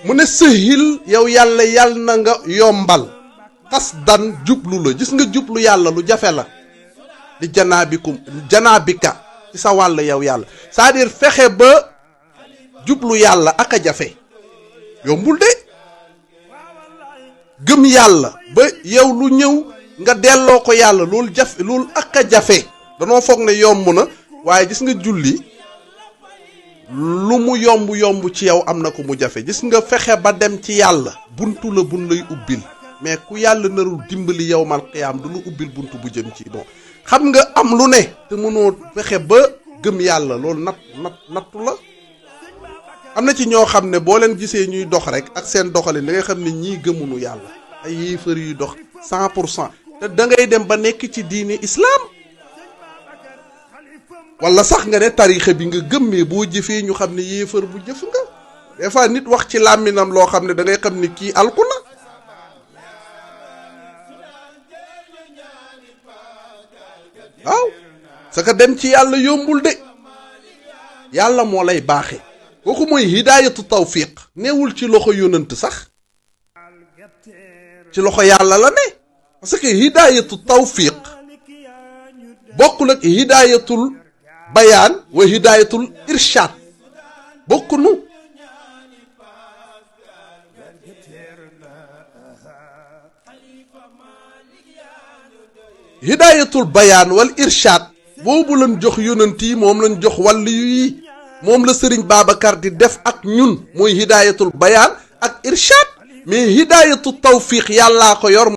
mu ne sëhil yow yàlla yàlla na nga yombal xasdan jublu la gis nga jublu yàlla lu jafe la di janaabika ci sa wàll yow yàlla c'est-à-dire fexe ba jublu yàlla ak a jafe yombul de gëm yàlla ba yow lu ñëw nga delloo ko yàlla loolu jafe loolu ak a jafe danoo foog ne yomb na waaye gis nga julli lu mu yomb ci yow am na ko mu jafe gis nga fexe ba dem ci yàlla buntu la bun lay ubbil mais ku yàlla narul dimbali yowmal qiyaam du lu ubbil buntu bu jëm ci doon xam nga am lu ne te mënoo fexe ba gëm yàlla loolu nattu la am na ci ñoo xam ne boo leen gisee ñuy dox rek ak seen doxalin da ngay xam ne ñii gëmunu yàlla ay yéefar yuy dox 100% te da ngay dem ba nekk ci diine islam wala sax nga ne tariixa bi nga gëmmee boo jëfee ñu xam ne yéefar bu jëf nga des fois nit wax ci làmminam loo xam ne da ngay xam ne kii alku na waaw sa ka dem ci yàlla yombul de yàlla moo lay baaxe kooku mooy hidaayatu tawfiq neewul ci loxo yonant sax ci loxo yàlla la ne parce que hidaayatu tawfiq bokkul ak hidaayatul bayaan wa hidaayatul irshaad bokkunu hidaayatul bayaan wal irshaad boobu lañ jox yonent yi moom lañ jox wàll yi moom la Sëriñ Babacar di def ak ñun mooy hidaayatul bayaan ak irshaad mais hidaayatu tawfiq yàllaa ko yor